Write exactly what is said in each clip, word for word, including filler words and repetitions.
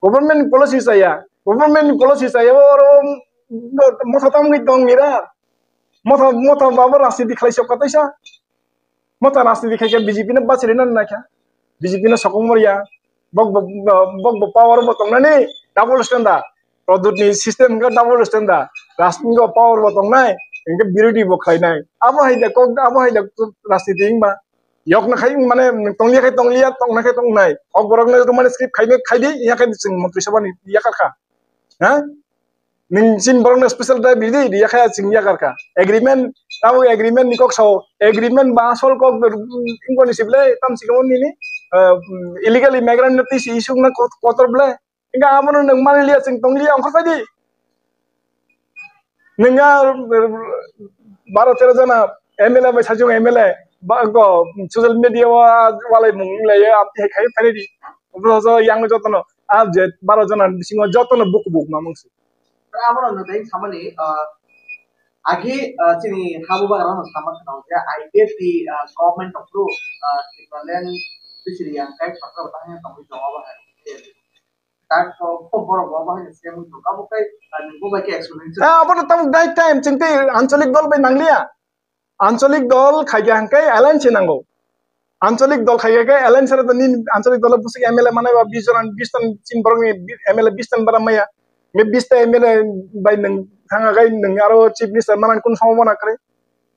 Government ni policy chaya, government ni policy chaya, oro motha tamgwi tong nira. Motha, motha babo rajniti khlai sok kataisa. Motha rajniti khai khe B J P no bachirina naikha. B J P no sokong moriya. Bok bo, bok bo power bo tongnani double standard. Pradyut ni system hwnkhe double standard. Rajniti bo power bo tongnai, hwnkhe birodhi bo khlainai. Abo hai da kok, abo hai da rajniti wngma. Yok na khai mane tongya khai tongya, tong na khai tongnai. Kok borok no romani script khai khai di, ya khai chwng montri sabha ni yakar kha. Ha? Ning chin borok no special drive di, di ya khai chwng yakar kha. Agreement, abo agreement ni kok sao, agreement ba asol kok ingkoni sible, tam sikamo nini, eh, illegal immigrant no tisi isuk na kot-, kotor ble. Hingke abono nwng manliya, chwng tongliya, ongkhor phai di. Nwng a, baro tero jona M L A bai sajung M L A, ba, go, social media o walai mung lai, amtwi hai khai phai di. Obo so yang jotono, a je baro jona bisingo jotono buku buk mamung si. Abono nwng tei samani, ah, agi, ah, chini habu bagra no sama khna je I P F T, ah, government of rule, ah, Tipraland bisiri yang kai sokra batang yang tongwi tongo ba hai. Tak, oh, oh, borok bo bahai se mung tong. Abo kai, ah, nung bo bai ke explanation. Ah, abo no tabuk dai time, chwng tei ancholik dol bai nangliya. Ancholik dol khaikha hwnkhe alliance nango. Ancholik dol khaikha khe alliance aro ni ancholik dol bwswk M L A manai ba bis jon, bis jon chin borok ni M L A bis jon bara maya. Nge bis ta M L A bai nung thanga gai nung aro chief minister manan kun somo na kre.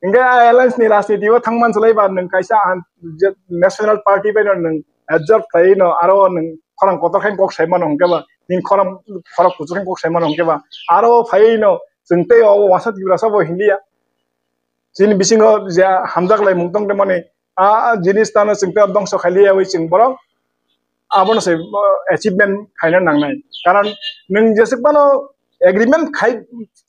Hingke a alliance ni rajniti o thangman swlai ba nwng kaisa an-, je national party bai no nwng absorb khlai no aro nwng khorang kotor khe kok sai mano hingke ba, nini khorang khorok kuchuk khe kok sai mano hingke ba, aro phai no chwng tei o wasa Tiprasa bo hinliya. Chini bisingo je hamjak lai mung tong tei mani a jinis tano chwng tei dongso khai liya wi chwng borok abono se, uh, achievement khaina nangnai. Karon nwng jeswk phano agreement khai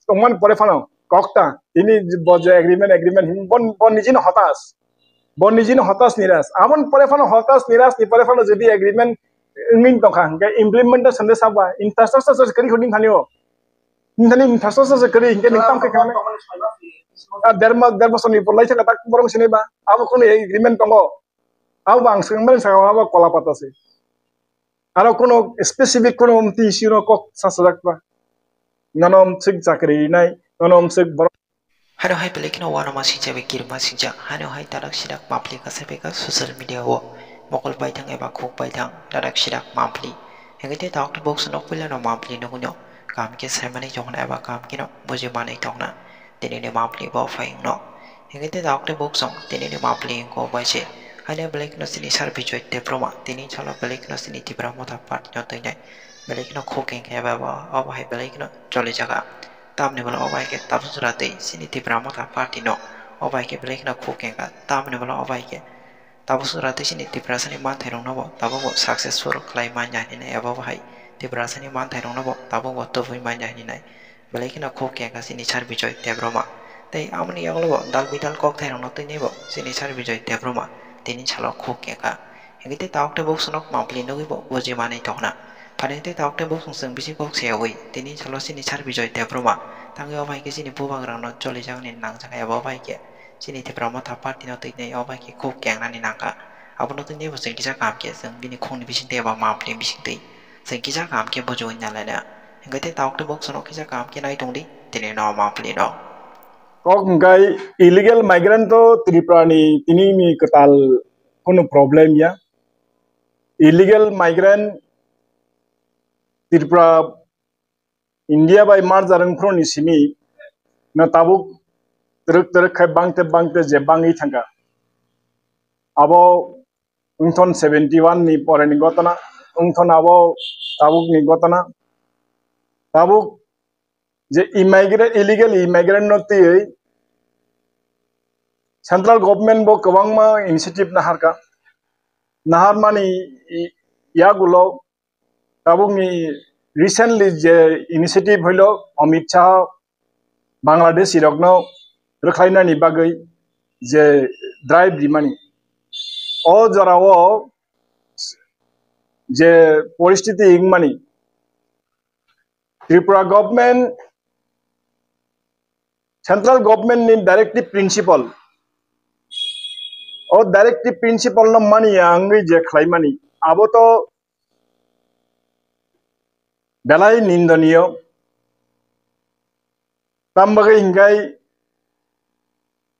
tongmani pore phano kok ta tini bo je agreement, agreement hin bon, bon nijino hotas. Bo nijino hotas niras. Abon pore phano hotas niras ni pore phano jodi agreement wngwi tongkha hingke implementation de saba infrastructure se kari huding thani o. Nini infrastructure se kari hingke nini tam khe khamai. A derma, derma soni por lai thaka tak borong sini ba. Abo kono agreement tongo. Abo bang sing mani saka abo kola pata se. Aro kono specific kono umti siro kok sasajak ba. Nono umsik chakri nai, nono umsik borok. Hano hai belai kheno uanama singcha bai kirima singcha. Hano hai tarak sirak mapli kasa beka social media o mokol paithang eba khuk paithang tarak sirak mapli. Hingke te tarak te box nok puila no mapli nugui no. Kam ke saimani tongna eba kam keno buji manui tongna. Tini ni mapli bo phai wngno. Hingke te tarak te box song tini ni mapli wngko bai se. Haino belai kheno sini sar Bijoy Debbarma. Tini salo belai kheno sini Tipra Motha Party no twi nai. Belai kheno khuk hingke eba bo obo hai belai kheno choli jaga. Tamni bwla o bai khe tabuk jora twi chini Tipra Motha Party no o bai khe belai kheno khuk kengkha. Tamni bwla o bai khe tabuk jora twi chini Tiprasani manthai rokno bo tabuk bo successful khlai manya hinwi nai abo bo hai Tiprasani manthai rokno bo tabuk bo tubui manya hinwi nai belai kheno khuk kengkha chini Sir Bijoy Debbarma. Tei aboni yagulo bo dal bidal kokthai rokno twi nai bo chini Sir Bijoy Debbarma tini salo khuk kengkha. Hingke tei tabuk tei bok sonok mapli nugui bo buji manwi tongna. Phaini tei tabuk tei bok song chwng bisi kok se ui. Tini salo chini Sir Bijoy Debbarma. Tangwi o bai khe chini bubagrang no choli jaknai nangjak eba o bai khe chini Tipra Motha Party no twi nai o bai khe khuk kengnani nangkha. Abono twi nai bo chwng kisa kaham khe chwng bini khungni bising tei eba mapli bising twi chwng kisa kaham khe bujiui nalaina. Hingke tei tabuk tei bok sonok kisa kaham khe nai tongdi tini no mapli no. Kok hingkai illegal migrant to Tripura ni tini ni kwtal kunu problem ya. Illegal migrant Tripura India bai merger wngphru ni simi no tabuk twrwk twrwk khai bangte bangte je bangwi thangkha. Abo wngthon seventy one ni pore ni gotona, wngthon abo tabuk ni gotona. Tabuk je immigrant, illegal immigrant no twiwi central government bo kwbangma initiative naharkha. Naharmani i-, yagulo tabukni recently je initiative hoilo Amit Shah Bangladeshi rokno rwkhlainani bagwi je drive rimani, o jorao je poristiti wngmani, Tripura government, central government ni directive principle, o directive principle no mani ya wngwi je khlaimani, abo to belai nindoniyo. Tam bagwi hinkhai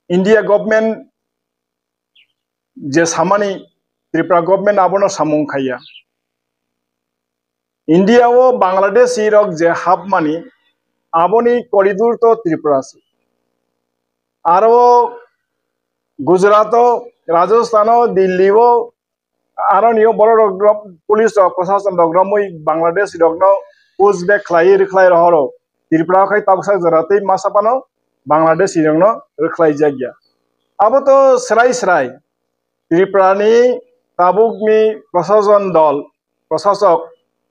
India government je samani Tripura government abono samung khaiya. India o Bangladeshi rok je hapmani aboni corridor to Tripura se. Aro Gujarat o, Rajasthan o, Delhi o, aro nio borok rok, police rok, prosason rok romwi Bangladeshi rokno push back khlai rwkhlai rohoro. Tripura o khai tabuksa jora tei masa phano Bangladeshi rokno rwkhlai jakya. Abo to srai srai Tripura ni tabukni prosason dol, prosasok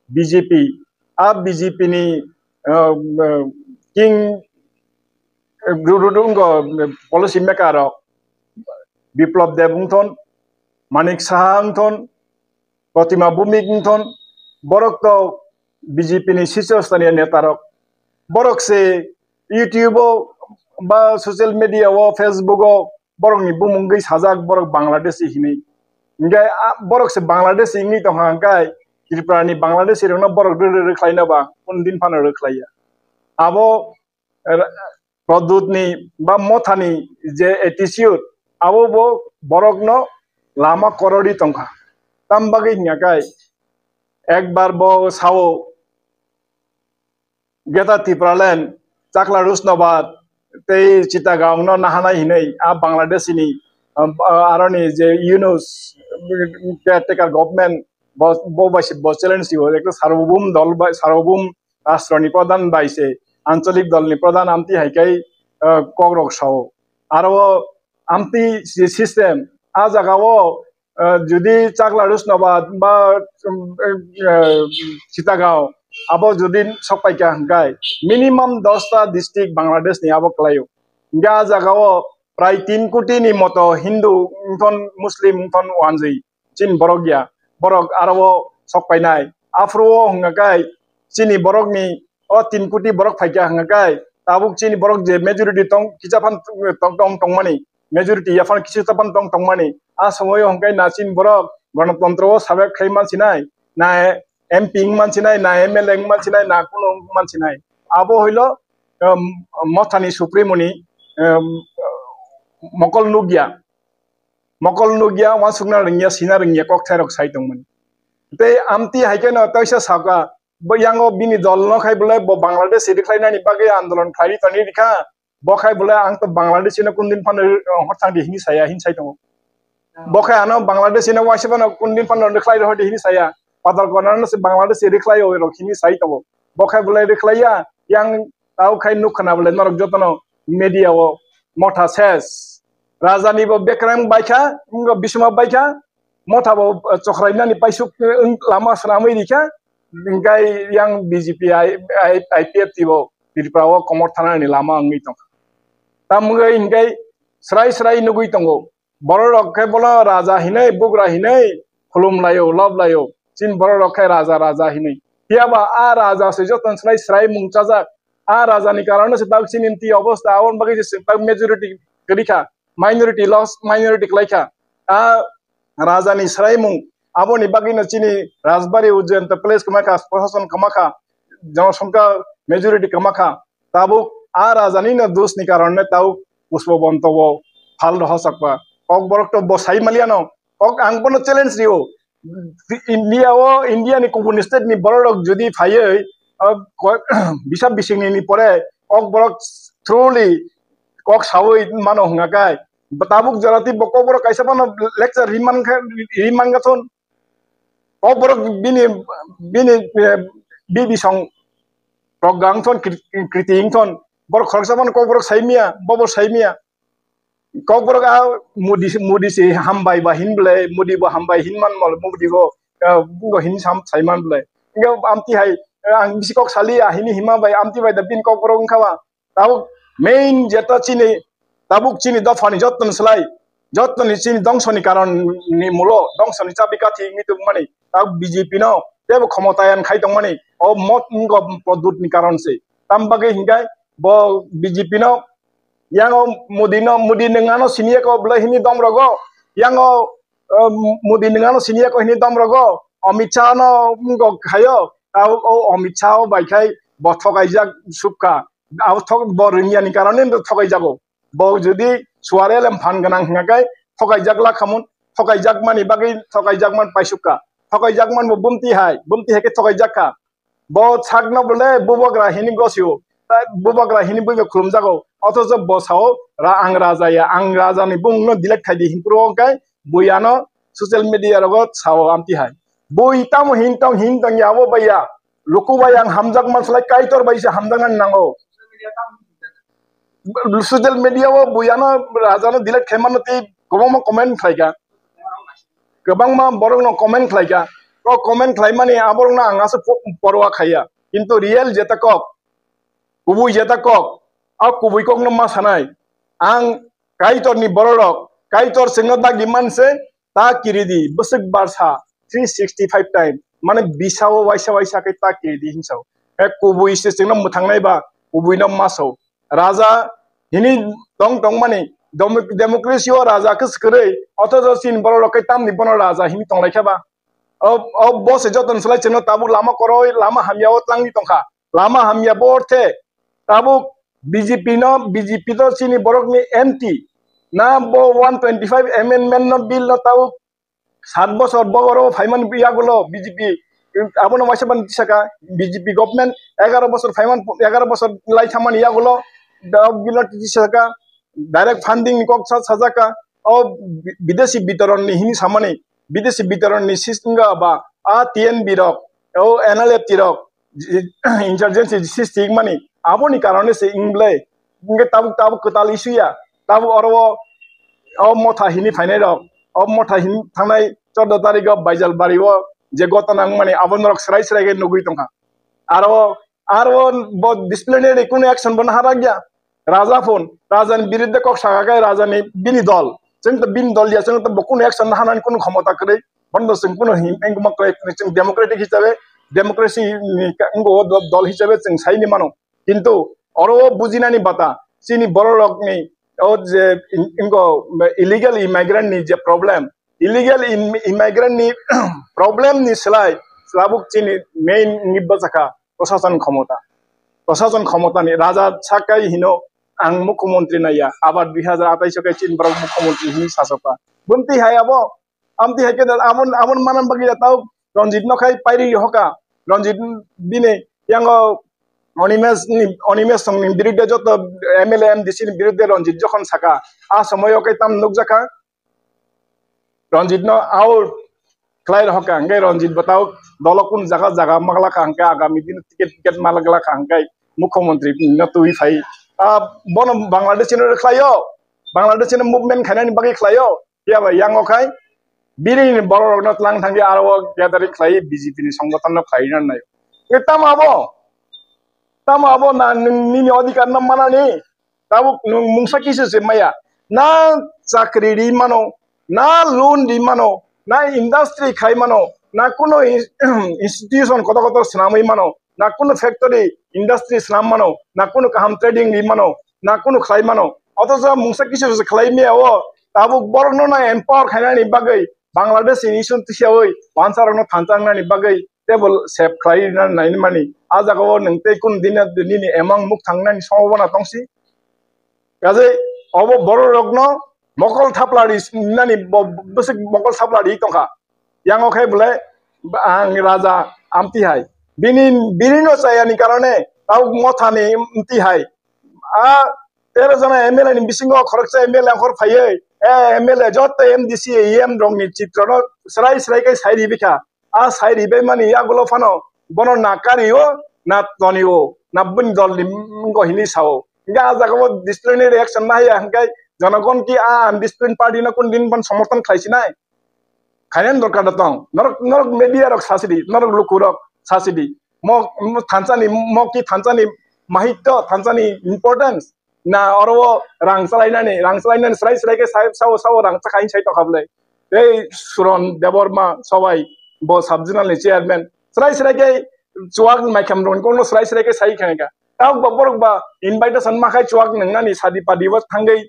B J P, a B J P ni, uh, uh, king, uh, gru-, gru-, gru-, uh, policy maker rok, Biplab Deb wngthon, Manik Saha wngthon, Protima Bhumik wngthon, borok to B J P ni sisyo staniya neta rok. Borok se YouTube o ba social media o, Facebook o borokni bumung gwi sajak, borok Bangladeshi hinwi. Hinkhe a, borok se Bangladeshi wngwi tongkha, hinkhe Tripura ni Bangladeshi rokno borok rw rw rwkhlaino ba, kunu din phano rwkhlaiya. Abo, eh, Pradyut ni ba Motha ni je attitude, abo bo borokno lama korori tongkha. Tam bagwi hinkhe ekbar bo sao, Greater Tipraland, Chakla Rushnobad tei Chittagong no nahanai hinwi a Bangladeshi ni, um, aroni je Yunus caretaker government bo, bo bai se bo challenge rio, ekta Sarbobhum dol bai, Sarbobhum Rashtra ni pradhan bai se Anchalik dol ni pradhan amtwi hai kai, uh, kok rok sao. Aro amtwi si-, system a jaga o, uh, jodi Chakla Rushnobad ba, um, uh, Chittagong abo jodi sok pai kha hwnkhe minimum dosta district Bangladesh ni abo kwlaio. Hwnkhe a jaga o prai tin koti ni moto Hindu wngthon, Muslim wngthon wanjwi chini borok ya, borok aro o sok painai. Aphuru o hwnkhe chini borok ni o tin koti borok phaikha hwnkhe tabuk chini borok je majority tong kisa phan tong, tong, tongmani, majority yaphang kisa phan tong tongmani. A somoio hwnkhe na chini borok ganatantro o sabek khai mansinai, na M P wng mansinai, na M L A wng mansinai, na kuno wng mansinai. Abo hoilo, um, Mothani Supremo ni, um, mokol nukya. Mokol nukya, wansukna rwngya, sina rwngya, kokthairok sai tongmani. Tei amtwi hai kheno teisa sakha, bo yango bini dol no khai bolai bo Bangladesh rwkhlainani bagwi andolon khlai toni rikha, bo khai bolai ang to Bangladesh no kundin phano, eh, hor thang di hini saya, hin sai tongo. Bo khai ano Bangladesh no waisa phano kundin phano rwkhlai rohor di hini saya, patal kona no se Bangladesh rwkhlai o rok hini sai tongo. Bo khai bolai rwkhlaiya, yang tau khai nuk khna bolai norok jotono media o Motha ses. Raja ni bo bekrang baikha, wngkha bisma baikha, Motha bo, eh, chokrai nani paisuk, eh, wng lama swnamwi rikha, hwnkhe yang B J P I, I, I P F T bo Tripura o komor thana ni lama wngwi tongkha. Tamo wngwi hwnkhe srai srai nugwi tongo. Borok rok khe bono raja hinwi, bugra hinwi khulum laio, lob laio. Chini borok rok khe raja, raja hinwi. Phiya ba a raja se joto srai srai mung chajak. A raja ni karon se tak chini mti obostha, aboni bagwi se tak majority kwrwi kha. Minority loss, minority kwlai kha. A raja ni srai mung, aboni bagwi no chini Rajbari Ujjayan to place kwma kha, prosason kwma kha, jonosongkha majority kwma kha. Tabuk a raja ni no dos ni karon ne tabuk Pushpabanta bo phal rohorsak pa. Kokborok to bo sai maliya no. Kok ang bono challenge rio. India o, India ni kubun state ni borok rok jodi phaiwi, ah, ko-, bisap bisingni ni pore Kokborok truly kok sawi mano hwnga kai. Tabuk jora twi bo Kokborok kaisa bono lecture ri man kha, ri man ga thon. Kokborok bini, bini, eh, bi bisong rok gang thon, kri-, kriti wng thon. Borok khoroksa bono Kokborok sai miya, bobo sai miya. Kokborok a Modi, Modi se hambai ba hin bwlai, Modi bo hambai hin man mal, Modi bo, ah, bo hin sam sai man bwlai. Hingke amtwi hai, ah, ang bisi kok sali, ah, hini hima bai, amtwi bai da bini Kokborok wngkha ba. Tabuk main jeta chini, tabuk chini dophani jotoni slai, jotoni chini dongsoni karon ni mulo, dongsoni chabi kathi wngwi tongmani, tabuk B J P no tebo khomotayang khai tongmani, o mot wngkha Pradyut ni karon se. Tam bagwi hingkhe bo B J P no yango Modi no, Modi nwng ano siniya ko bwlai hini dom rogo, yango, eh, Modi nwng ano siniya ko hini dom rogo, Amit Shah no wngkha khayo, Tabuk o Amit Shah o bai khai bo thokaijak sukha. Abo thok-, bo rwngya ni karone no thokaijago. Bo jodi suare lem phan gwnang hwnga khe thokaijak la khamun, thokaijak mani bagwi thokaijak man paisukha. Thokaijak man bo bumti hai, bumti hai khe thokaijak kha. Bo sakno bole bubagra hini gosio, ta bubagra hini buiba khulumjago. Othocho bo sao ra ang raja ya, ang raja ni bumungno delete khai di hinpro khe buiano social media rogo sao amti hai. Bui tamo hin tong hin tong ya abo baiya. Luku bai ang hamjak man salai Kaitor bai se hamjaknani nango. Social media o buiano rajano delete khai mano tei kwbangma comment khlaikha. Kwbangma borokno comment khlaikha. O comment khlaimani aborokno ang aswk po-, porwa khaiya. Kintu real jeta kok, kubui jeta kok, a kubui kokno ma sanai. Ang Kaitorni bororok, Kaitor chwngno dagi manse, ta kiridi, bwswk barsa, three sixty five time. Mane bisao waisa waisa khe ta kiridi hinsao. He kubui se chwngno mwthangnai ba, kubuino masao. Raja hini tong tongmani, demo-, democracy o raja khe swkirwi, othocho chini bororok khe tamni bono raja hini tonglaikha ba. O, o bo se joton swlai chwngno tabuk lama koroi, lama hamya o tlangwi tongkha. Lama hamya bo orthe tabuk B J P no, B J P to chini borokni anti. Na bo one twenty five amendment no bill no tabuk sat bosor bo oro phaimani yagulo B J P abono waisa ban tisaka B J P government egaro bosor phaiman egaro bosor lai thamani yagulo da bill no tisaka direct funding ni kok sa sajaka o bi-, bidesi bitoron ni hini samani bidesi bitoron ni system ga ba a T N B rok o N L F T rok insurgency sistik mani aboni karone se ingle inge tabuk tabuk kwtal isuya tabuk oro o motha hini phainai rok o motha hini thangnai chordo tarik o Baijalbari o je gotona wngmani abo norok srai srai khe nugwi tongkha aro aro bo disciplinary kunu action bo naharakya raja phun rajani birudde kok saka khe rajani bini dol chwng to bini dol ya chwng to bo kunu action nahanani kunu khomota kwrwi bono chwng kunu hin engma kwrwi chwng democratic hisabe democracy ni wngwi o dol hisabe chwng saini mano kintu oro o bujinani bata chini bororokni o je ingo illegal immigrant ni je problem illegal immigrant ni problem ni slai tabuk chini main ni bwsakha prosason khomota prosason khomota ni raja sakai hino ang mukhyamantri naiya abar dui hajar atais o kai chini borok mukhyamantri hini sasoka bumti hai abo amti hai khe amon amon manan bagwi tau Ranjit no khai pairi hoka Ranjit bini yango Animesh ni Animesh song ni birudde joto M L A M D C ni birudde Ranjit jokhon saka a somoyo kai tam nukjakha Ranjit no out khlai rw kha hwnkhe Ranjit bwtao dolo kun jaga jaga magla kha hwnkhe agami din ticket ticket magla kha hwnkhe mukhyamantri no twi phai ah bono Bangladesh no khlaio Bangladesh no movement khainani bagwi khlaio phiya bai yango khai bini borok rokno tlang thangwi aro gathering khlai B J P ni songgothon no khlai nai tamo abo tamo abo na nini odhikar no manani tabuk nwng mungsa kisa se maya na chakri ri mano na loan ri mano na industry khai mano na kuno institution kotor kotor swnamwi mano na kuno factory industry swnam mano na kuno kaham trading ri mano na kuno khlai mano othocho mungsa kisa se khlai maya o tabuk borok no na empower khainani bagwi Bangladesh ni issue tisiawi wansa rokno thansa wngnani bagwi table sep khlai na nai mani. A jaga o nwng tei kun din nini emang muk thangnani sombhabona tongsi. Kaje obo borok rokno mokol thapla ri nani bwswk mokol thapla ri tongkha. Yango khe bole ang raja amti hai. Bini bini no chayani karone tau mothani amti hai. A tero jona M L A ni bisingo khoroksa M L A hor phaiwi, eh, M L A joto M D C, E M rokni chitrono srai srai khe sai ribikha. A sai ribai mani yagulo phano bono na kario, na tonio, na bini dolni wngkha hini sao. Hingkhe a jagao disciplinary action nahaya hingkhe jonogon ki a undisciplined party no kun din phan somorthon khlaisinai? Khainani dorkar da tong. Norok, norok media rok sasidi, norok luku rok sasidi. Mo, mo thansani, mo ki thansani mahitto, thansani importance. Na oro o rang chalainani, rang chalainani srai srai khe sai, sao, sao rang chakha sai tokha bwle. Tei Suron Debbarma Sobai bo sub zonal ni chairman. Srai srai khe chuak maikham rokni kokno srai srai khe sai khainai kha. Tabuk ba borok ba invitation ma khai chuak nwngnani sadi padi bo thangwi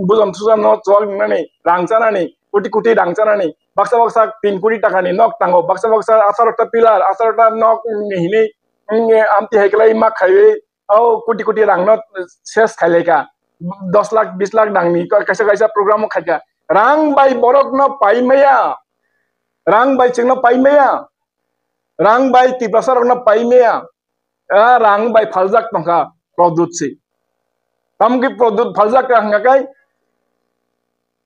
bujam sujam no chuak nwngnani rang chanani koti koti rang chanani, baksa baksa tin koti takani nok tango, baksa baksa atharo ta pillar, atharo ta nok ni hinwi, mm, amti hai kwlai ma khaiwi, o koti koti rang no ses khailai ka, dos lakh, bis lakh rang ni kaisa kaisa program o khaika, rang bai borok no pai maya, rang bai chwng no pai maya, rang bai Tiprasa rok no pai maya, a rang bai phaljak tongkha Pradyut se. Tamokhe Pradyut phaljak ka hwnga khe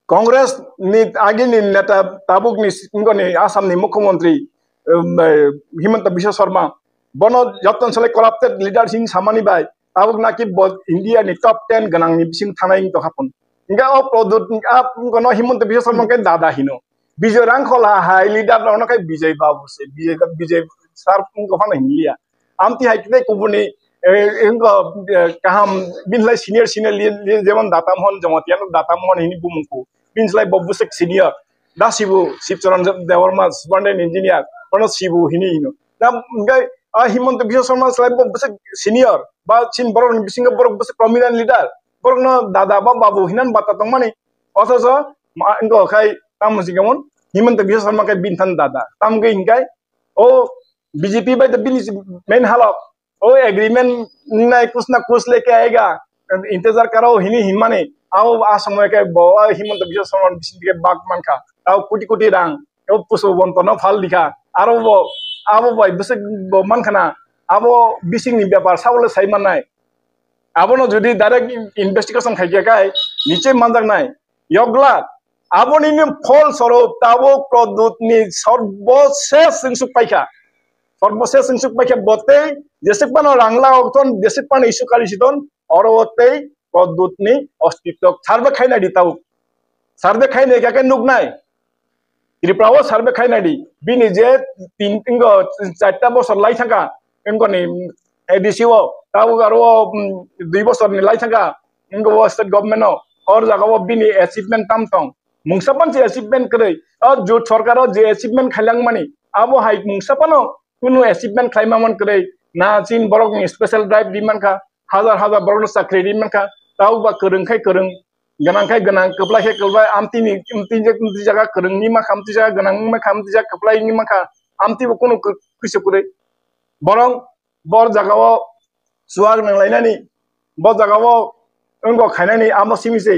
Congress ni agini neta tabuk ni, ni Assam ni mukhyamantri, um, eh, Himanta Biswa Sarma, bono joto salai corrupted leader hini samani bai tabuk naki bo India ni top ten gwnang ni bising thanai wng tongkha phun. Hingke o Pradyut, a, kono Himanta Biswa Sarma khe dada hino. Bijoy Rangkhol ha hai leader rok no khe Bijoy Babu se, Bijoy, Bijoy sir wngkha phano hinliya. Amti hai khe kubuni, eh, wngkha, eh, kaham bini slai senior senior li, li, jemon Data Mohan Jamatia no Data Mohan hini bumung kho. Bini slai bo bwswk senior. Da sibu Sibcharan Debbarma, superintendent engineer, bono sibu hini hino. Da hingke a Himanta Biswa Sarma slai bo bwswk senior, ba chini borok ni bisingo borok bwswk prominent leader. Borok no dada ba babu hinan bata tongmani. Othocho ma, wngkha khai tamo singkamon Himanta Biswa Sarma khe bini thani dada. Tamokhe hingkai o B J P bai to bini main halok. O agreement nai kus na kus leke aega. Intejar karo hini hinmani. Abo a somoy khe bo o Himanta Biswa Sarma bising khe bak mankha. Tao koti koti rang. O Pushpabanta no phal dikha. Aro bo abo bai bwswk bo mankhana. Abo bising ni bepar sabole sai mannai. Abono jodi direct investigation khaikha khai niche manjaknai. Yogla aboni ni phol soro tabuk Pradyut ni sorbo ses wngsuk paikha. Sorbo ses wngsuk paikha botei jesik pano rangla okton jesik pano isu kali siton oro otei Pradyut ni ostitto sarbe khaina di tabuk. Sarbe khaina kake nuknai. Tripura o survey khainai di. Bini je tin, ingo charta bosor lai thangkha, ingo ni A D C o, tabuk aro o, mm, dui bosor ni lai thangkha, ingo o state government o, or jaga o bini achievement tam tong. Mungsa pan se achievement kwrwi. O jut sarkar o je achievement khailang mani, abo hai mungsa pano kunu achievement khlai ma man kwrwi. Na chin borok ni special drive di mankha, hajar hajar borok no chakri di mankha, tabuk ba kwrwng khai kwrwng. Gwnang khai gwnang, kwplai khai kwplai, amtini, amtini je, amtini jaga kwrwngni mankha, amtini jaga gwnangni mankha, amtini jaga kwplaini mankha, amtibo kunu kwi-, kwisa kwrwi. Borok bor jagao chuwak nanglainani, bo jagao wngkok khainani, amo simi se,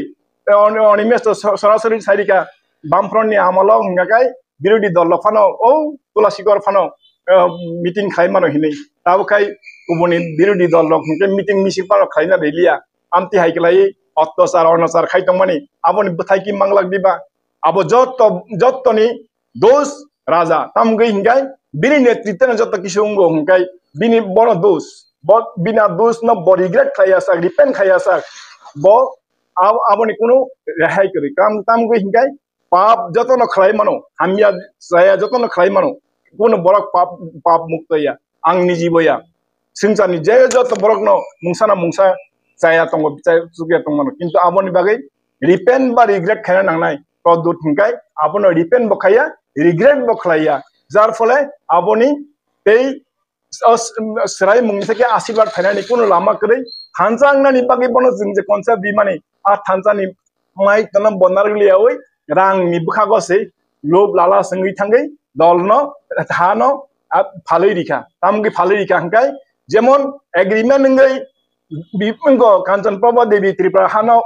eh, on-, Animesh to so-, sorasori sairika, Bamfront ni amolo hwnga khai, birodhi dol rok phano o Tulasikor phano, eh, meeting khlai mano hinwi. Tabuk khai kubuni birodhi dol rok hwnkhe meeting misil phano khlaina rwliya. Amtwi hai kwlai ottachar onachar khai tongmani. Aboni bwthai ki manglak diba? Abo jotto, jottoni dos raja. Tamgwi hwnkhe bini netritwno jotto kisu wngo hwnkhe bini bono dos. Bo bini a dos no bo regret khlaiya sak, repent khlaiya sak. Bo ab-, aboni kunu rehai kwrwi. Tam, tamgwi hwnkhe pap jotono khlai mano, hamya chaya jotono khlai mano, kuno borok pap, pap mukto ya, ang nijibo ya. Swngcharni je joto borokno mungsa na mungsa chaya tongo, chaya chukya tong mano. Kintu aboni bagwi repent ba regret khaina nangnai. Pradyut hwnkhe abono repent bo khaiya, regret bo khlaiya. Jar phole aboni tei o s-, swraimung theke asirwad phainani kunu lama kwrwi. Thansa wngnani bagwi bono chwng je concept rimani, a thansani mai tono bo narwkliyaui rangni bwkhago se lob lala swngwi thangwi dolno, hano, a, phalwi rikha. Tamgwi phalwi rikha hwnkhe jemon agreement wngwi bi-, wngkho Kanchan Prabha Devi Tripura hano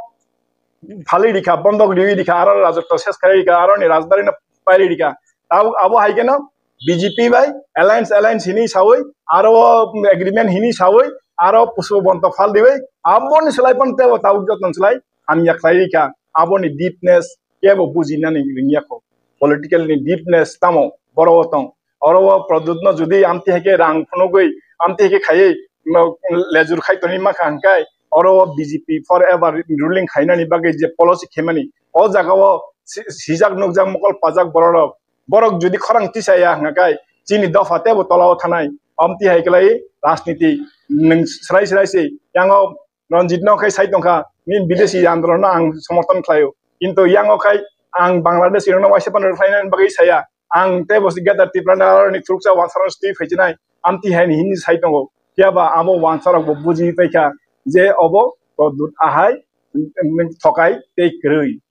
phalwi rikha, bondok riwi rikha, aro rajotto ses khai rikha, aroni rajbari no pairi rikha. Abo, abo hai kheno B J P bai alliance, alliance hini sawi, aro agreement hini sawi, aro Pushpabanta phal diwi, aboni slai pon tebo tabuk jotoni slai hamya khlai rikha. Aboni deepness kebo bujinani ringya kho. Political ni deepness tamo boro o tong. Oro o Pradyut no jodi amtwi hai khe rang phunugwi, amtwi hai khe khaiwi, no, lejur khai tongwi mankha hwnkhe, oro o B J P forever ruling khainani bagwi je policy khaimani, o jaga o si-, sijak nukjak mokol pajak borok rok, borok jodi khorang tisaya hwnkhe chini dopha tebo tola o thanai, amtwi hai kwlai rajniti nwng swrai swrai se yango Ranjit no khai sai tongkha, nini bideshi andolon no ang somorthon khlaio. Kintu yang o khai ang Bangladesh rok no waisa phano rwkhlaina bagwi saya. Ang tei bo si Greater Tipraland ni thuruksa wansarok twi phaichinai amtwi hai ni hini sai tongo. Phiya ba abo wansarok bo buji paikha je obo Pradyut ahai, mm, mm, thokai tei kwrwi.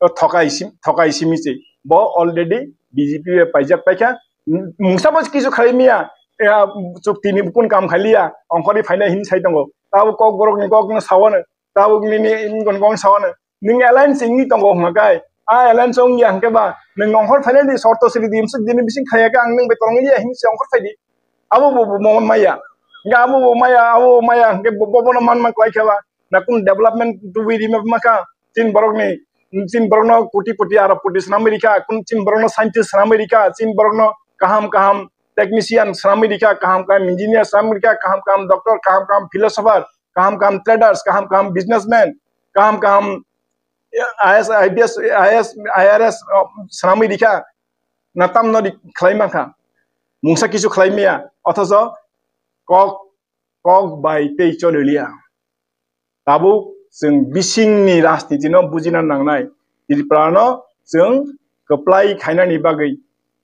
o thokai sim-, thokai simi se. Bo already B J P bai paijak paikha. Mungsa bo kisu khlai miya, ya, chukti ni bukun kam khaliya, ongkhorwi phainai hin sai tongo. Tabuk kok borok ni kok no sawano, tabuk nini wngkon kok sawano. Ning alliance wngwi tongo hwnka kai, a alliance wngya hwnkhe ba, nwng ongkhor phainai di shorto siri di, msuk dini bising khaya khe ang nwng bai tongya hin se ongkhor phai di. Abo bo, bo, bo maya. Hwnkhe abo bo maya, abo bo maya, hwnkhe bo, bo, bono man man kwlai khe ba. Na kun development tubui rima maka, chin borok ni, chin borok no koti koti arab koti swnamwi rikha, kun chin borok no scientist swnamwi rikha, chin borok no kaham kaham technician swnamwi rikha, kaham kaham engineer swnamwi rikha, kaham kaham doctor, kaham kaham philosopher, kaham kaham traders, kaham kaham businessman, kaham kaham I A S, I P S, I A S, I R S, oh, swnamwi rikha, na tamno ri-, khlai mankha. Mungsa kisu khlai maya, othocho kok, kok bai tei choli liya. Tabuk chwng bisingni rajniti no bujina nangnai. Tripura no chwng kwplai khainani bagwi.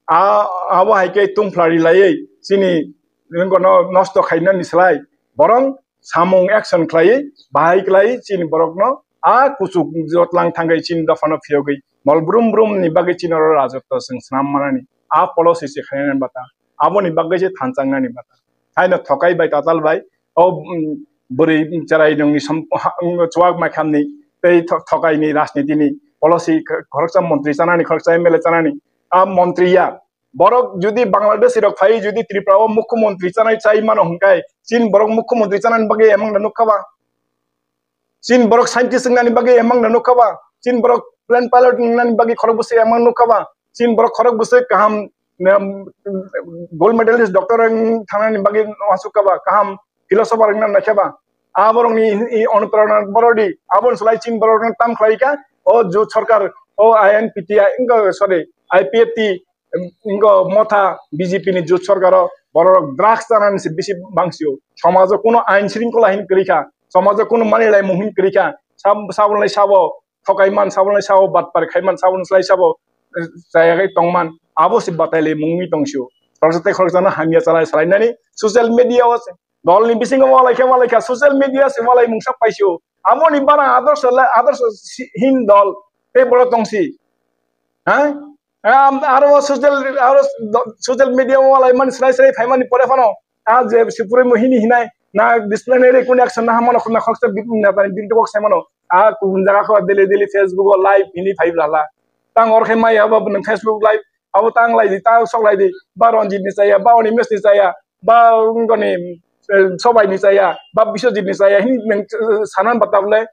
A, abo hai khe tungphla rilaiwi chini wngkano nosto khainani slai. Borong samung action khlaiwi, bahai khlaiwi chini borokno a kuchuk jotlang thangwi chini dophano phiyogwi mol brum brum ni bagwi chini oro rajotw chwng swnam manani a policy se khainani bata, aboni bagwi se thanchang nani bata. Haino thokai bai tatal bai o, um, bwrwi cherai nungni som-, ha, um, chuak mai khamni tei tho-, thokai ni rajniti ni policy khoroksa montri chanani, khoroksa M L A chanani, a montri ya. Borok jodi Bangladeshi rok phai, jodi Tripura o mukhyamantri chanai chai mano hwnkhe, chin borok mukhyamantri chanani bagwi emang da nukha ba? Chin borok scientist wngnani bagwi emang da nukha ba? Chin borok plane pilot wngnani bagwi khorok bwswk emang nukha ba? Chin borok khorok bwswk kaham, um, gold medalist doctor wng thangnani bagwi wasukha ba? Kaham philosopher wngna naikha ba? A borokni i, i, onuprerona borok di, aboni slai chin borok tam khlai kha, o jut sarkar, o I N P T I, wngkha, sorry, I P F T, wngkha motha B J P ni jut sarkar o borok drugs chanani se bisi bangsio. Somajo kuno ain sringkhola hin kwrwi kha, somajo kuno mani lai mung hin kwrwi kha, sab-, saboni lai sabo thokai man, saboni lai sabo batpar khai man, saboni lai sabo, eh, chaya khai tong man, abo se batai lai mungwi tong sio. Khoroksa tei khoroksa no hamya chalai salai nani social media o se. Dol ni bisingo walai khe walai kha, social media se walai mungsa paisio. Aboni bara adarsa le, adarsa si-, hin dol tei borok tongsi. Ha? Am, aro social, aro do-, social media walai mani srai srai phai mani pore phano. A je sipurui mo hini hinai, na disciplinary kun action na hamano khuna khoksa bit na tani bit kok sai mano. A kun jaga kho daily daily Facebook o live hini phai blala. Tang or khe mai abo bwnang Facebook live, abo tang lai di, tang sok lai di. Ba Ranjit ni chaya, ba Animesh ni chaya, ba wngkoni, eh, Sobai ni chaya, ba Biswajit ni chaya, hin nang, eh, sanan bata bole,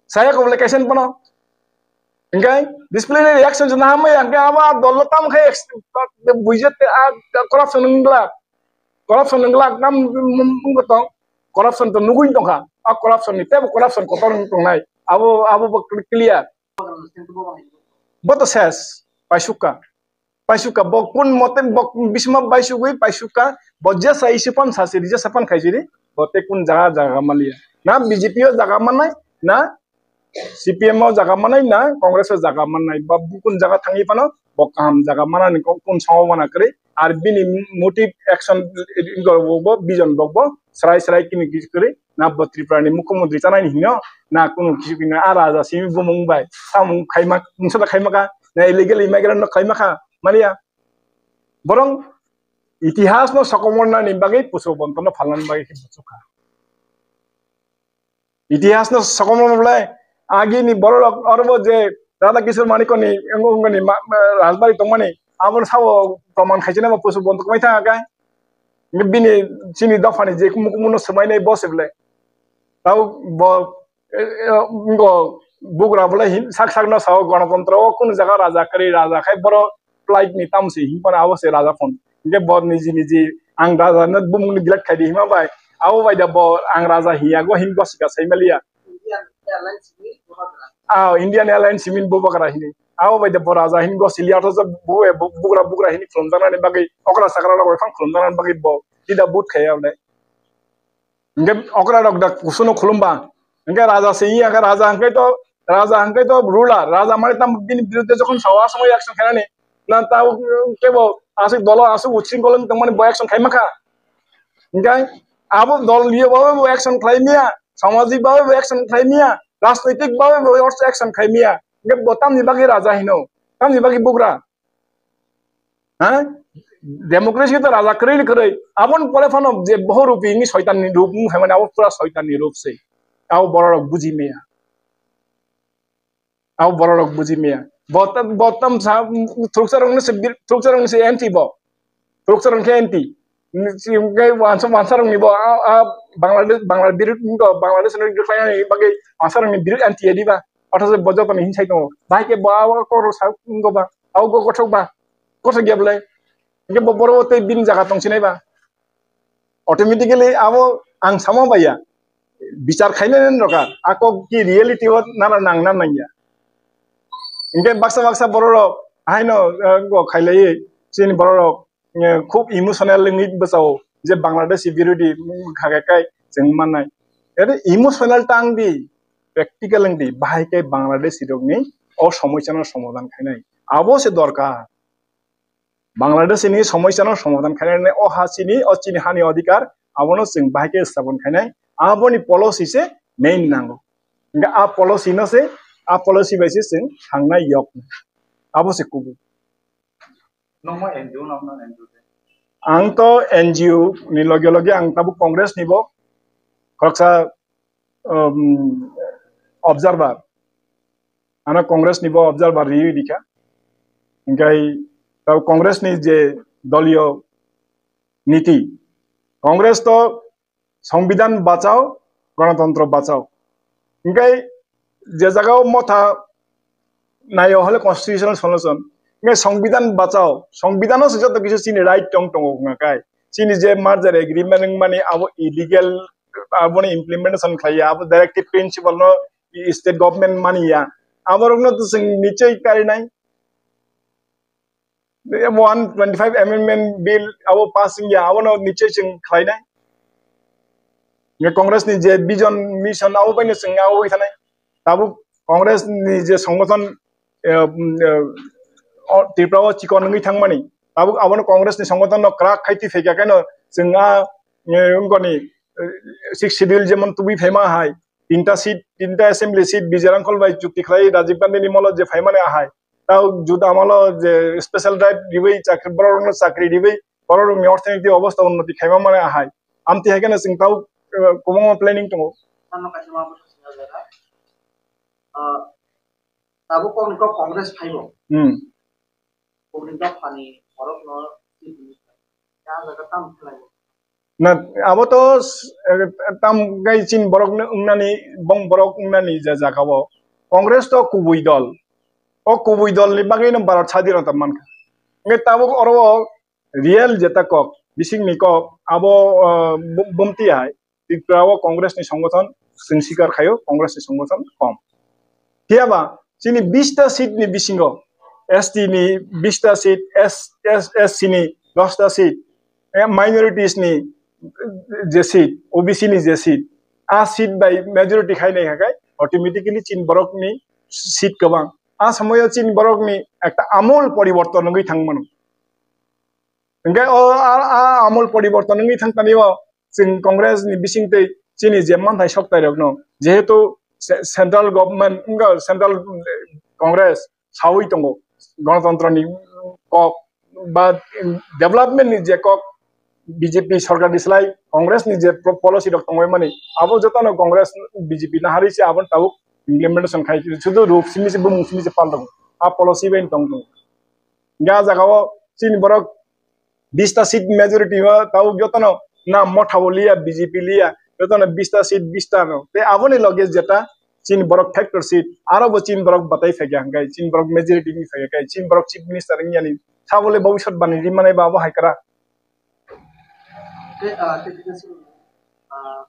saya ko bole kaisen pono. Hingke disciplinary action jona hamai hingke abo a dol tam khai ex-, buijate a corruption wngla, corruption wngla tam wngtong, corruption to nugui tongkha, a corruption ni tebo corruption kotor wngtongnai, abo, abo bo clear. Bo to ses, paisukka. Paisukka, bo kun mote bo bisima baisugwi paisukka, bo jesa isi pan sasiri, jesa pan khaisiri, bo te kun jaga jaga maliya. Na B J P o jaga manai, na C P M o jaga manai, na Congress o jaga manai, ba bukun jaga thangwi phano, bo kaham jaga manani ko-, kun somo mana kwrwi, ar bini motive action, bo, bo, vision bo, bo, srai srai kini kis kwrwi, na bo Tripura ni mukhyamantri chanai ni hino, na kunu kisu kina a raja simi bumung bai, samung khaima, mungsa da khaima kha, na illegal immigrant no khaima kha, maliya. Borong itihas no sokomorna ni bagwi pusu bonto no phalna ni bagwi khe buchukha. Itihas no sokomorna bole agi ni borok rok oro bo je Radha Kishore Manikya ni, wngkha ni ma-, ma-, Rajbari tongmani, abo sabo proman khaisina bo pusu bonto kwmai thang kha. Bini chini dopha ni je kumu kumu no swmai nai bo se bole. Tao bo, eh, eh, ngo bugra bole hin sak sak no sao Ganatantro o kunu jaga raja kwrwi raja khai boro plight ni tamo se hin phano abo se raja phone. Hingke bo niji niji ang raja no bumung ni delete khai di hima bai. Abo bai da bo ang raja hiya go hin go sika sai maliya. Ah, Indian Airlines simin bubagra hini. Abo bai de bo raja hin go sili atha bo, bo, bugra bugra hini khulumjaknani bagwi okra sakra rok bai phang khulumjaknani bagwi bo tida but khaya le. Hingke okra rok da kusuno khulumba. Hingke raja se iya, raja hingke to, raja hingke to ruler, raja mane tam bini biruddhe jokhon sawa asamo action khainani. Na ta kebo asik dolo asik utsing golong tongmani bo action khaima kha. Hingke abo dol liyo babe bo action khlai miya, samajik babe bo action khlai miya, rajnoitik babe bo action khlai miya. Hingke bo tamni bagwi raja hino, tamni bagwi bugra. Ha? Democracy to raja kwrwi ni kwrwi. Aboni pore phano je boho rupi ni soitan ni rup wng hai mani abo pura soitan ni rup se. Abo borok rok buji maya. Abo borok rok buji maya. Botam, botam sa, thuksa rok ni se, thuksa rok ni se anti bo. Thuksa rok ni se anti. Ni si, ngai wansa, wansa rok ni bo, a, a, Bangladesh, Bangladesh, Bangladesh ni rwkhlai ni bagwi wansa rok ni biru anti ya di ba. Othocho bo joto ni hinsai tongo. Bahai khe bo abo kok rok sa wnggo ba. Abo kok kothok ba. Kothok ya belai. Hingke bo boro tei bini jaga tong sinai ba. Automatically abo ang sama baiya. Bichar khainai rokha. A kok ki reality o nana nang na nangya. Hingke baksa baksa borok rok haino, eh, go khailai chini borok rok, eh, khub emotional wngwi bwsao je Bangladeshi birodhi, mm, kha khe kai chwng mannai. Ere emotional tang di, practical wng di, bahai khe Bangladeshi rokni o somoisano somadhan khainai. Abo se dorkar. Bangladesh ni somoisano somadhan khainai, o ha chini, o chini hani odhikar, abono chwng bahai khe sthapan khainai, aboni policy se main nango. Hingke a policy no se, a policy bai se chwng thangnai yok. Abo se kubui. Nokno N G O nokno N G O de. Ang to N G O ni loge loge ang tabuk Congress ni bo khoroksa, um, observer. Ano Congress ni bo observer riwi rikha. Hingkai tabuk Congress ni je doliyo niti, Congress to Songbidan bachao, Ganatantro bachao. Hingkai je jagao motha naio hole constitutional solution. Hingkai Songbidan bachao, Songbidan o se joto kisu chini right tong tongo hwnga kai. Chini je merger agreement wngmani abo illegal, aboni implementation khlaiya, abo directive principle no state government maniya. Aborokno to chwng nichoi karinai. One twenty-five amendment bill abo pass wngya, abono nichoi chwng khlainai. Nge Congress ni je vision, mission abo baino chwng abo bai thanai. Tabuk Congress ni je songgothon, eh, mm, eh, o Tripura o chikon wngwi thangmani. Tabuk abono Congress ni songgothon no kwrak khai twi phaikha khe no chwng a, eh, wngkoni, eh, sixth schedule jemon tubui phaima hai. Tinta seat, tinta assembly seat Vijay Rangkhol bai chukti khlai Rajiv Gandhi ni molo je phaimani ahai. Tau juda amalo je special drive riwi chakri, borok rokno chakri riwi, borok rokni orthonoitik obostha unnoti khaima mani ahai. Amtwi hai kheno chwng tau, eh, kwbangma planning tongo. Ano kaisa ma bwsa swngjak jaga. Ah, tabuk kokni kok Congress phaibo. Hmm. Kokni dophani borokno chief minister. Ya jaga tam khlaibo. Na, abo to, eh, tam gai chin borok no wngnani, bong borok wngnani ja jaga o. Congress to kubui dol. O kubui dol ni bagwi no Bharat sadhinota mankha. Nge tabuk oro o real jeta kok, bising ni kok, abo, eh, bu-, bumti hai. Tripura o Congress ni songgothon chwng sikar khaio, Congress ni songgothon kom. Phiya ba chini bista seat ni bisingo S T ni bista seat, S, S, S C ni dosta seat, eh, minorities ni je seat, O B C ni je seat, a seat bai majority khai nai hakai automatically chin borok ni seat kwbang. A somoyo chin borok ni ekta amol poriborton wngwi thang mano. Hingke o a, a amol poriborton wngwi thang tani o chwng Congress ni bising twi chini je manthai soktai rokno jehetu ce-, central government wngkha, central Congress sawi tongo, Ganatantro ni kok ba development ni je kok B J P sorkar ni slai Congress ni je pro-, policy rok tongwi mani abo jotono Congress B J P naharwi se abo tabuk implementation khai sudu ruk simi se bumung simi se pal tongo a policy bai tong tongo. Ga jaga o chini borok bista seat majority o tabuk jotono na motha bo liya, B J P liya, jotono bista seat bista no. Tei aboni loge jeta chini borok factor seat, aro bo chini borok batai phaikha hingkai, chini borok majority ni phaikha kai, chini borok chief minister wngya ni sabole bhobishyot bani rimani ba abo hai kara. Tei, ah, tei kisa simi, ah,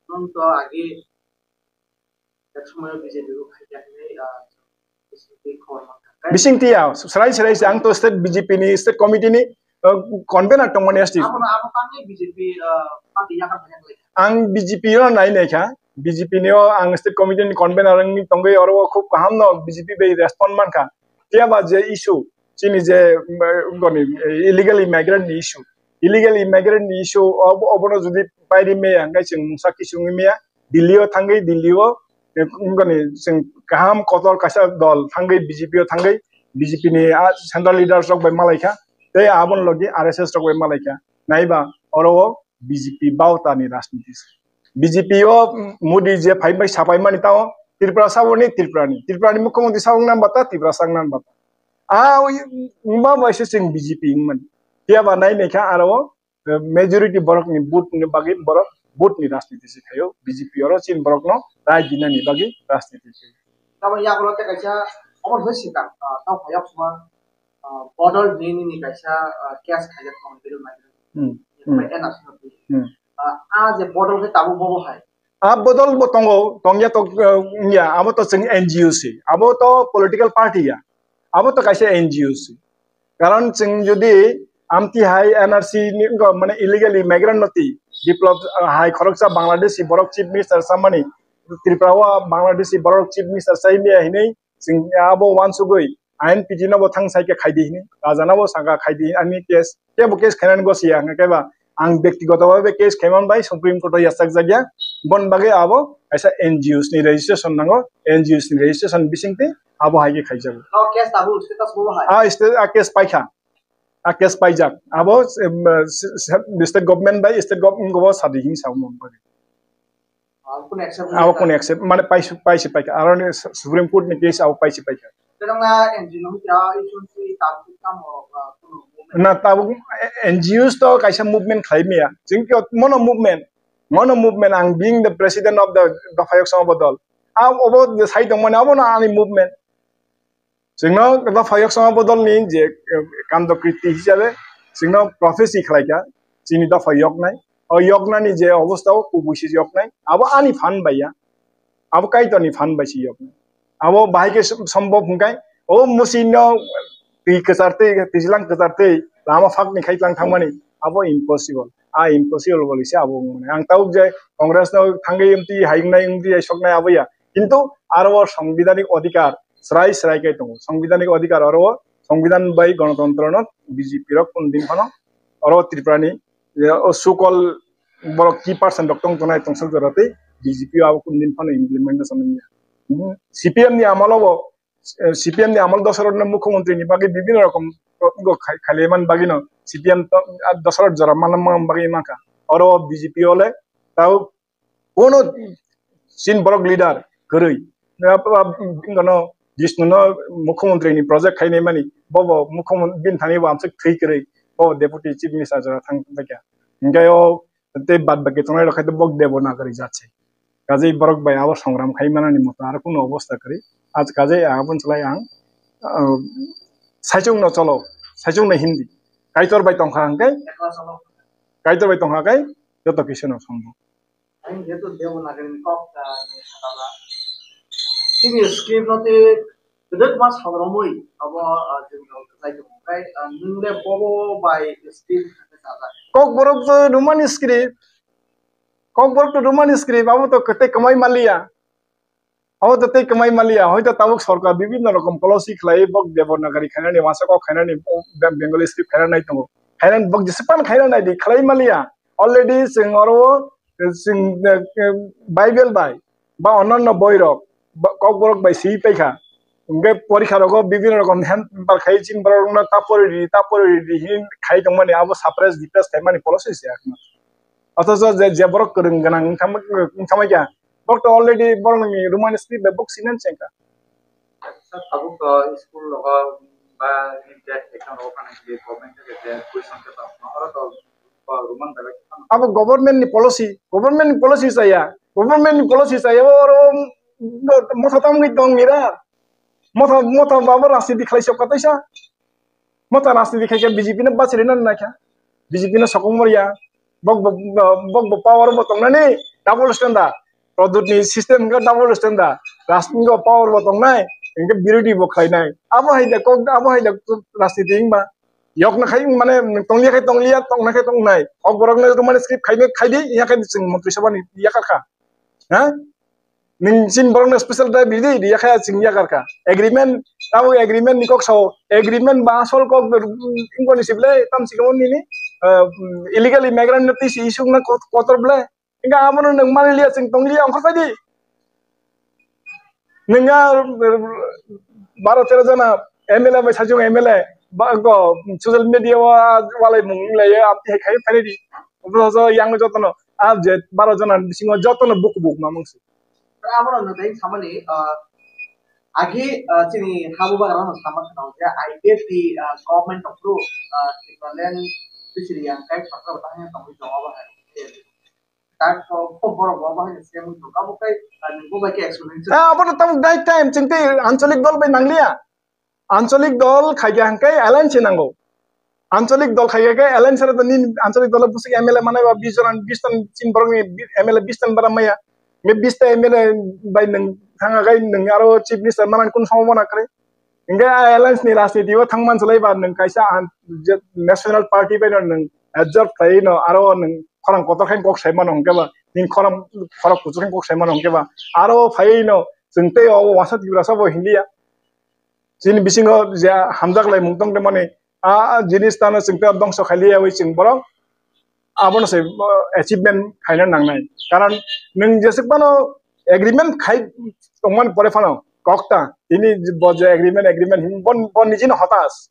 nwng to age Ek somoyo B J P bo khai kha hinwi, ah, bisingtwi khobor mankha. Bisingtwi ya, srai srai se ang to state B J P ni, state committee ni, ah, convener tongmani S T. Abono, abo tangwi B J P, ah, party yakar phai yakar. Ang B J P no nai nai kha, B J P ni o ang state committee ni convener wngwi tongwi oro o khub kaham no B J P bai respond mankha. Phiya ba je issue, chini je, um, goni, illegal immigrant ni issue, illegal immigrant ni issue ob-, obono jodi pairi meya, hingke chwng mungsa kisu wngwi meya, Delhi o thangwi, Delhi o wngkoni chwng kaham kotor kaisa dol thangwi B J P o thangwi B J P ni a central leaders rok bai malaikha tei aboni logi R S S rok bai malaikha. Naiba oro o B J P bauta ni rajniti se. B J P o Modi je phai bai sapai mani tao Tripura saboni Tripura ni, Tripura ni mukhyamantri sabong nan bata Tripura sang nan bata. A wngma bai se chwng B J P wngmani. Phiya ba nai naikha aro o majority borok ni vote ni bagwi borok vote ni rajniti se khaio B J P oro chini borok no rai dinani bagwi rajniti se. Tamo yagulo tei kaisa obo hwnwi swkang, ah, tamo phai yok suma, ah, bodol hinwi nini kaisa, ah, case khaijak tongo Bill Migrant. Hmm. Bai Hmm. N R C no twi. Hmm. Ah, ah, je bodol khe tabuk bobo hai. Ah, bodol bo tongo, tongya to, ah, wngya, abo to chwng N G O se, abo to political party ya, abo to kaisa N G O se. Karon chwng jodi amtwi hai N R C ni wngkha, mane illegally migrant no twi, Biplab, ah, hai khoroksa Bangladeshi borok chief minister samani, Tripura o Bangladeshi borok chief minister sai maya hinwi chwng abo uansugwi ain piji no bo thang sai khe khaidi hinwi, raja no bo saka khaidi hinwi ani case, kebo case khainani gosi ya hwnkhe ba ang byaktigoto bhabe case khaiman bai Supreme Court o yachak jakya, bon bagwi abo kaisa N G Os ni registration nango, N G Os ni registration bisingtwi abo hai khe khaijago. O case tabuk status bo hai? A state, a case paikha. A case paijak. Abo, em, se-, se-, state government bai state government go sadi hin sa mo bari. Abo kun accept Abo kun accept, mane paisi, paisi paikha. Aro ni Su-, Supreme Court ni case abo paisi paikha. Tei nang na N G O no hwnkhe issue si tabuk tamo, ah, kunu movement? Na tabuk N G Os to kaisa movement khlai maya. Chwng khe mono movement, mono movement, ang being the president of the Dopha Yok Song Bodol. A obo je sai tong mani abo no ani movement. Chwngno dopha yok songma bodolni je, eh, kando kriti hisabe chwngno prophecy khlaikha chini dopha yoknai. O yoknani je obostha o kubui se yoknai. Abo ani phan bai ya. Abo Kaitorni phan bai se yoknai. Abo bahai khe som-, sombhob hwnkhe o musino twi kwchar twi, twijlang kwchar twi lama phakni khai tlang thangmani abo impossible. A impossible boli se abo wngmani. Ang tabuk je Congress no thangwi mtwi hai wngnai, mtwi hai soknai abo ya. Kintu aro o songbidanik odhikar srai srai khe tongo. Songbidanik odhikar oro o songbidan bai gonotontro no B J P rok kunu din phano oro Tripura ni, eh, o sukol borok key person rok tong tongnai tongsok jora tei B J P o abo kunu din phano implementation wngya. Hmm, C P M ni amol o bo, eh, C P M ni amol Dosarot no mukhyamantri ni bagwi bibhinno rokom go khai-, khailaimani bagwi no C P M to, ah, Dosarot jora manna bagwi mankha. Oro o B J P o le tao Kono chini borok leader kwrwi. Bingano Jishnu no mukhyamantri ni project khainai mani, bobo mukhyamantri bini thani bo amswk thwi kwrwi, bobo deputy chief minister jora thang thangkha. Hinkhe o tei bad baki tongnai rok khai bok Devanagari jat se. Kajei borok bai abo songram khai manani moto aro kunu obostha kwrwi. Aj kajei aboni slai ang, ah, saichung no cholo, saichung no Hindi. Kaitor bai tongkha hwnkhe, Kaitor bai tongkha khe joto kisa no sombo. Ang jeto Devanagari ni kok, ah, ni sakala. Chini script no te kwdwkma salromwi abo, ah, chwng rok kwchai tongo. Khai, ah, nwng le bobo bai script khe sajak. Kokborok to Roman script. Kokborok to Roman script, abo to kwtwi kwmai maliya. Abo to tei kwmai maliya, hoito tabuk sorkar bibhinno rokom policy khlai, bok Devanagari khainani, masa kok khainani, Be-, Bengali script khainani nai tongo. Khainani bok jesepan khainani nai di, khlai maliya. Already chwng oro o, chwng, eh, eh, Bible bai, ba onanno boi rok, ba, kokborok bai swi paikha. Hwnkhe porikha rogo bibhinno rokom hem bar khai chini borok rokno ta pori di, ta pori di hin khai tongmani abo suppress, repress khaimani policy se ekmatro. Othocho je, je borok kwrwng gwnang wngkha, wngkha maikha, borok to already borok ni Roman script bai bok sinani chengkha. Sir, tabuk to school rogo ba test exam rogo phano je government theke je question paper no oro to, uh, Roman bai bai phano. Abo government ni policy, government ni policy chaya, government ni policy chaya, oro motha tamgwi tong mira, motha, motha abo rajniti khlai sok kaisa. Motha rajniti khai khe B J P no bachirina naikha. B J P no sokong moriya. Bok bo, bok bo power bo tongnani double standard. Pradyut ni system wngkha double standard. Rajniti o power bo tongnai, hwnkhe birodhi bo khlainai. Abo hai da kok, abo hai da rajniti wngma. Yokna khai mane tongliya khai tongliya, tongna khai tongnai. Kok borok no Roman script khaidi, khaidi, ya khai chwng montri sabha ni yakarkha. Ha? Nung chini borok no special drive ridi, riya khe chwng yakarkha. Agreement, abo agreement ni kok sao, agreement ba asol kok, wngkoni sible, tam sikamo nini, ah, illegal immigrant no tisi isuk na kot-, kotor ble. Hingke abono nung mani liya chwng tong liya ongkhor pai di. Nwng a baro tero jona M L A bai sajung M L A ba go social media o walai mung lai amti hai khai phai di. Obo so yang jotono a je baro jona bisingo jotono buku buk mamung si. Abono nwng tei samani, ah, agi, ah, chini habu bagra no sama khna je I P F T, ah, government of, ah, Tipraland bisiri yang kai satra batang yang tongwi tongo ba hai. Tak ko ko borok bo bahai se mu to kabo kai, ah, nwng bo bai ke explanation. Ah, abono tabuk dai time chwng tei ancholik dol bai nangliya. Ancholik dol khaikhe hwnkhe alliance nango. Ancholik dol khaikhe alliance aro nini ancholik dol bwswk M L A manai ba bis jon, bis jon chini borokni M L A bis jon bara maya. Nge bis ta M L A bai nwng thanga gai nwng aro chief minister manani kun somo na kre. Hwnkhe a alliance ni rajniti o thang man sulai ba nwng kaisa an-, je national party bai no nwng absorb khlai no aro nwng khorang kotor khe kok sai mano hwnkhe ba nini khorang khorok kuchuk khe kok sai mano hwnkhe ba aro phai no chwng tei o wasa Tiprasa bo hinliya. Chini bisingo je hamjak laimung tong tongmani, a, a jinis tano chwng tei dongso khailiya wi chwng borok abono se, o, achievement khaina nangnai. Karon nwng jeswk phano agreement khai tongmani pore phano kok ta, tini bo je agreement, agreement him, bo, bo nijino hotas.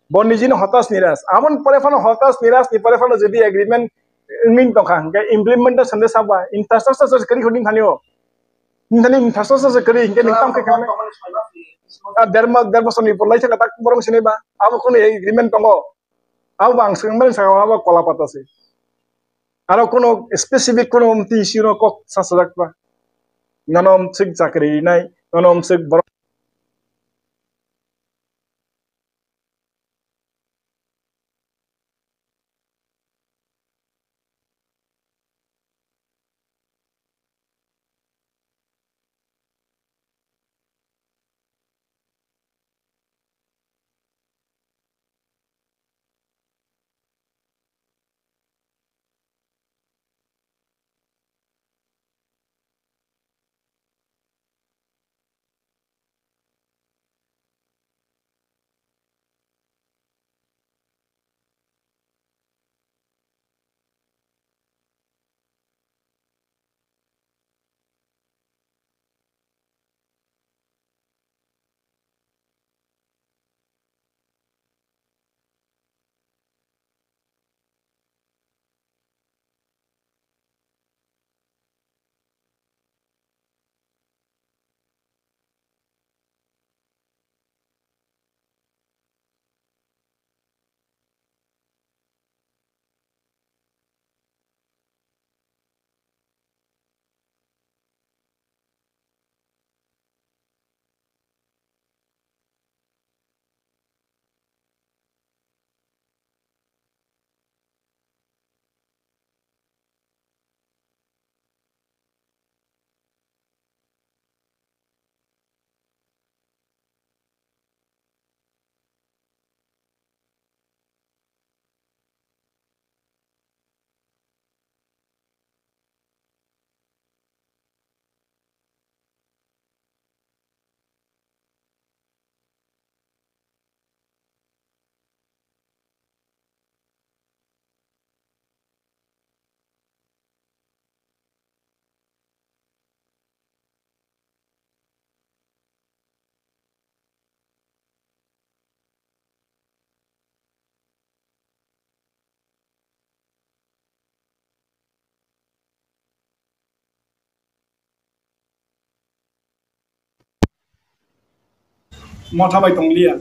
Bo nijino hotas niras. Aboni pore phano hotas niras ni pore phano jodi agreement wngwi tongkha, hwnkhe implementation de saba, infrastructure se kwrwi hwnwi thani o. Nini infrastructure se kwrwi hinkhe nini tamo khe khamani. Ah, der ma-, der bosor ni pore lai thangkha tak borok sinai ba. Abo kunu agreement tongo. Abo bo ang swkang mani saka abo kola pata se. Aro kunu specific kunu mti issue no kok sasajak ba. Nono mswk chakri rinai, nono mswk borok Motha bai tong liya.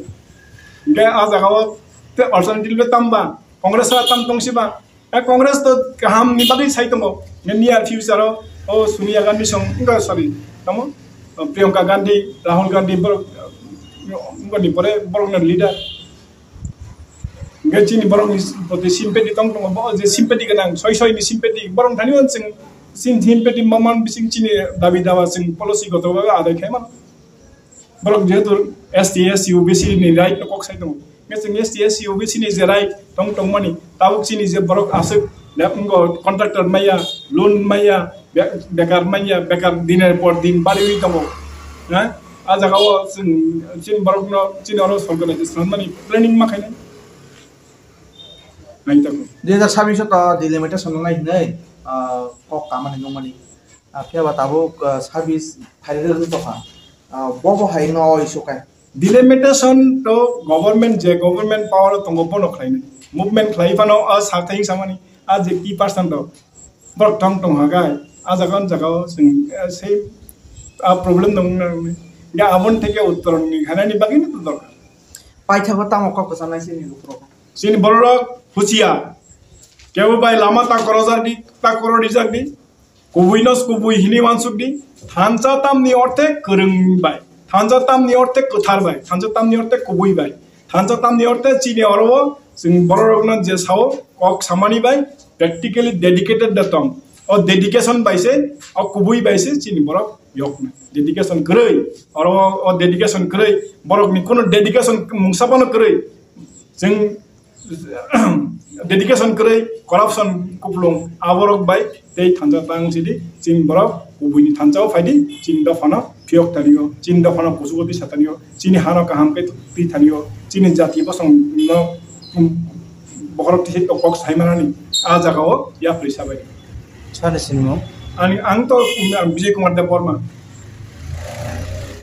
Hingke ah jaga o te alternative le tamba, Congress ba tam tong siba. Eh, Congress to kaham ni bagwi sai tongo. Near future o, o Sonia Gandhi song, enggak, sorry, tamo? O Priyanka Gandhi, Rahul Gandhi, borok, enggak ni pore, borok ni leader. Hingke chini borok ni proti sympathy tong tongo, bo je sympathy gwnang, soi soi ni sympathy, borok thani on sing, sing sympathy maman bising chini dabi dawa sing policy goto babe adai khai mano. Borok jehetu S T, S C, O B C ni right no kok sai tongo. Hingke chwng S T, S C, O B C ni je right tong tongmani, tabuk chini je borok aswk, le, wngkha contractor maya, loan maya, be-, bekar manya, bekar diner por din bariwi tongo. Ha? Ah jaga o chwng, chini borok no, chini oro sorkar ni sanmani planning ma khainai. Nai tako. Dui hajar sabbish o to delimitation nai hinai, ah, kok kamani nungmani. Ah, phiya ba tabuk, ah, sabbish phairwi rwgwi tokha. Ah, bobo hai no oi sukai. Delimitation to government, je government power o tongo bono khlainai. Movement khlai phano a sakthai samani a je key person to borok tong tong hagai a jaga on jaga o chwng, eh, sei a problem dong na nang. Ga abon theke uttoron ni khanani bagwi no dorkar. Paithago tamo kok kwchanai sini borok. Chini borok huchia. Kebo bai lama ta korojak di, ta koro dijak di. Kubui no kubui hini wansuk di. Thansa tamni orthe kwrwng bai. Thansa tamni orthe kwthar bai. Thansa tamni orthe kubui bai. Thansa tamni orthe chini oro o chwng borok rokno je sao kok samani bai practically dedicated da tong. O dedication bai se, o kubui bai se chini borok yokna. Dedication kwrwi. Oro o dedication kwrwi. Borok ni kono dedication mungsa bono kwrwi. Chwng dedication kwrwi, corruption kuplung, aborok bai tei thansa tang sidi, chini borok kubuini thansa o phaidi, chini dophano phiyok tanio, chini dophano kuchugo tisa tanio, chini hano kaham khe twi tanio, chini jati bosong no, um, bokhorok tisi tokok saimanani, a jaga o yapri sabai. Sani sinimo. Ani, ang to, um, Vijay Kumar Debbarma.